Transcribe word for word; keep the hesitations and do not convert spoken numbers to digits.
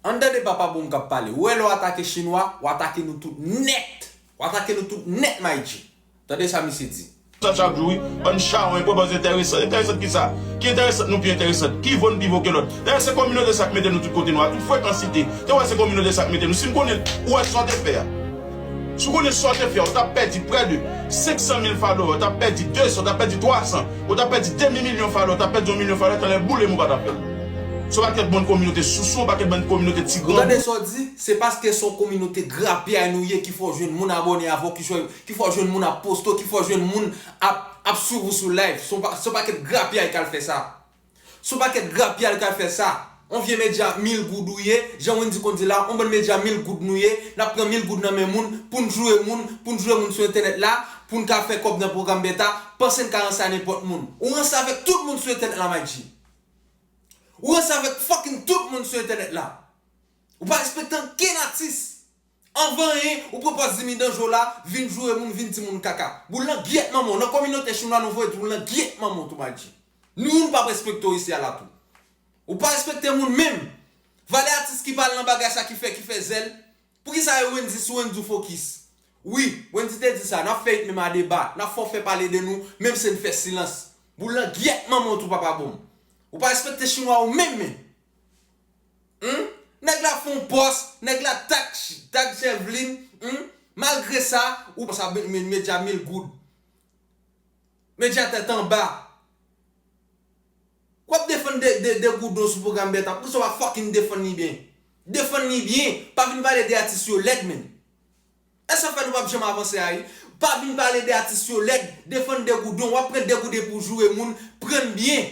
Ann tande papa bon k ap pale. Ou wè lè w atake chinwa, w atake nou tout nèt. W atake nou tout nèt, my G. Tande sa misye di. Sa chak jou wi, bann chawony, pwopòz enteresan. Enteresan kisa? Ki enteresan nou pi enteresan? Ki vo n pi vo ke lòt? Dayè se kominote sa k mete nou tout kote nou a, tout frekansite. Te wè se kominote sa k mete nou. Si m konnen ou wè sa w te fè a. Si w konnen sa w te fè a, ou t ap pèdi prè de senk san mil follower, ou t ap pèdi de san, ou t ap pèdi twa san, ou t ap pèdi demi milyon follower, ou t ap pèdi yon milyon follower, tanlè boule m ou pa t ap fè l. Se yon pakèt bann kominote sousou, yon pakèt bann kominote ti grangou. Ou tande sa w di? Se paske se yon kominote grapyay nou ye ki fè w jwenn moun abòne avè w, ki fè w jwenn moun ap poste w, ki fè w jwenn moun ap ap swiv ou sou live. Se yon pa- se yon pakèt grapyay k al fè sa. Se yon pakèt grapyay k al fè sa. Yon vye medya mil goud ou ye, jan Wendy konn di la, yon bann medya mil goud nou ye, n ap pran mil goud nan men moun, pou n joure moun, pou n joure moun sou entènèt la, pou n ka fè kòb nan pwogram beta, panse n ka ranse a nenpòt moun. Ou ranse avèk tout moun sou entènèt la, my G. Ou ranse avèk fucking tout moun sou entènèt la. Ou pa respekte ankenn atis. Anvan anyen, ou pran pòz Zimi Danjo la, vin joure moun, vin di moun kaka. Boul nan gyèt manman w, nan kominote chinwa nou voye tou, boul nan gyèt manman w tou, my G. Nou youn p ap respekte w isi a la tou. Ou pa respekte moun menm. Valè atis ki pale nan bagay sa ki fè, ki fè zèl. Poukisa e Wendy sou Wendy w fokis? Wi, Wendy te di sa, n ap fè it menm a deba, n ap fè w fè pale de nou, menm si n fè silans. Boul nan gyèt manman w tou papa bon. Ou pa respekte chinwa ou menm men. Hmm? Nèg la fè yon pòs, nèg la tag, tag Chèvlin, hmm? Malgre sa, ou sa men medya mil goud. Medya tèt anba. W ap defann de, de, de goudon sou pwogram beta, poukisa w pa fucking defann li byen? Defann li byen, pa vin pale de atis yo lèd menm. E sa fè nou p ap janm avanse a wi. Pa vin pale de atis yo lèd, defann de goudon, w ap pran de goudon pou w joure moun, pran l byen.